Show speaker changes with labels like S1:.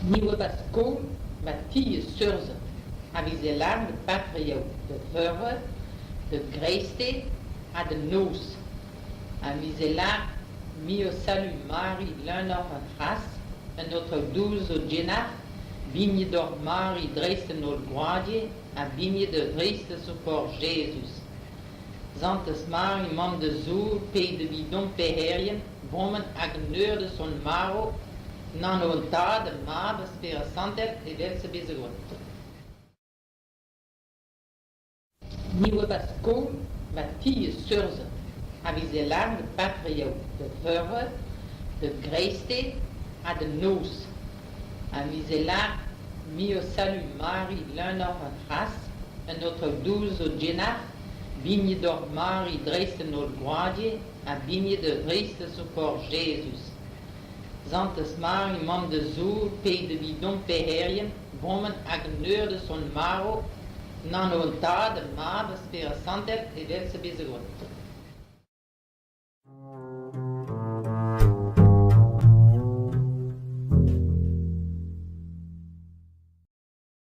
S1: Ni oa 'ba skol 'ba ti seurezed a veze lâret patriaoù da veure, da greisteiz ha da noz. A veze lâret me ho salud Mari leun oc'h a c'hras, an Aotrou Doue zo ganeoc'h, binniet oc'h Mari dreist an holl gwragez ha binniet dreist zo korf Jezuz. Santez Mari mamm da Zoue, ped evidomp pec'herien, bremañ hag an eur eus hon marv, en anv an Tad, ar Mab, ar Spered Santel, evel-se bezañ graet. Ni oa 'ba skol 'ba ti seurezed a veze lâret patriaoù da veure, da greisteiz ha da noz. A veze lâret me ho salud Mari leun oc'h a c'hras, an Aotrou Doue zo ganeoc'h, binniet oc'h Mari dreist an holl gwragez ha binniet dreist zo korf Jezuz. Santez Mari mamm da Zoue, ped evidomp pec'herien, bremañ hag an eur eus hon marv, en anv an Tad, ar Mab, ar Spered Santel, evel-se bezañ graet.